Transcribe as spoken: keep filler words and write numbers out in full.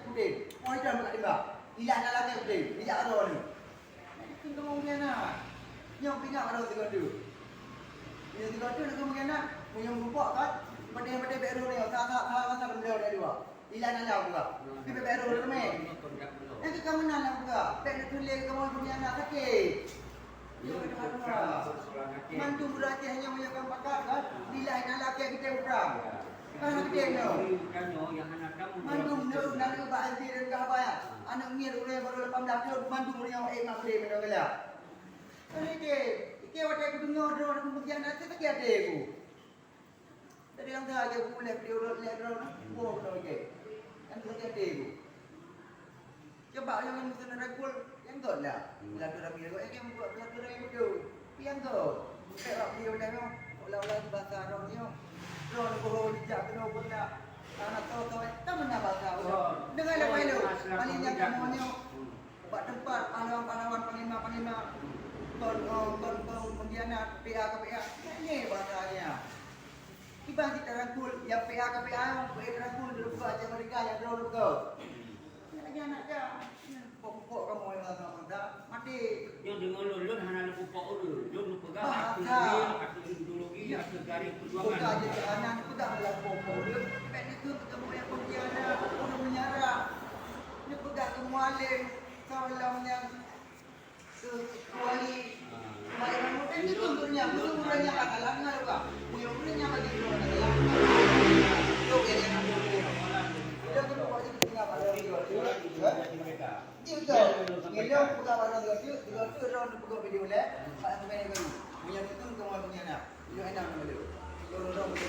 Udin, oh, itu yang dekat tembak. Ilah nak lagi Udin, bijak ada ni. Kena ngomong dia nak. Nyok bijak ada tiga tu. Dia tiga tu nak ngomong dia nak. Punya merupak kan. Pada yang pada baru ni, tak tak tak tak beliau dah dua. Ilah nak lah buka. Tapi baru dah meh. Yang ke kamu nak lah buka. Baik nak tulis kamu punya anak sakit. Mandum ureueng Aceh nyoe meunyoe kon pakat kan, bila hana lakée geutem prang. Kan geutem nyoe. Mandum nyoe na lheueh bak S D dan Kahbaya. Aneuk miet ureueng baru lapan belas thon, mandum ureueng nyoe ék mak geutem nyoe galak. Kan geutem, geutem watée kudeungoe droe peujian até sakét até ku. Dari nyang teuka lheueh ku lheueh droe, lheueh droe, boh droe geutem. Kan sakét até ku. Coba nyang meuteun rangkul, nyang göt dah. Silaturahmi lagak, eh, nyang buat silaturahmi beutôi. Nyang göt. Bèk bak beliau dah nyoe. Olah-olah di basa droe nyoe. Droe boh dijak keunoe pun dah. Tanah toh-toh, eh, tak meunan basa droe. Dengan lepai lu. Paling nyang kamoe nyoe. Bak teumpat pahlawan-pahlawan, panglima-panglima. Kon, kon, kon, pengkhianat, P A ke P A. Nyan basa nyan. Kiban cit tarangkul, nyang P A ke P A, nyang P A tarangkul, di Republik Aceh Merdeka, nyang droe Republik. Nyan lagèe aneuk jam. Pokok-pokok kamoe nyang sama-sama mati. Nyoe deungon lôn, lôn hana lôn pupok ureueng. Lôn peugah ateueh real, ateueh ideologi, ateueh garis perjuangan. Bukan aja ke anak, peugah dalam pokok ureueng. Bèk dikeue kamoe nyang pengkhianat, ureueng meunyarak. Nyoe peugah keu mualem, seolah nyang Keu, keu wali. Baik, kamu kan itu ureueng nyan, bukan ureueng nyan bakalan ngon luka. Bukan ureueng nyan bagi ureueng bakalan. Lo ke yang ambil dia. Dia kan buat itu tinggal pada dia. Dia tu. Ngilu buka barang dia tu, dia tu orang tu buka video leh. Pak yang main baru. Punya tu tu kawan punya nak. Dia enak nama dia. Dia orang tu.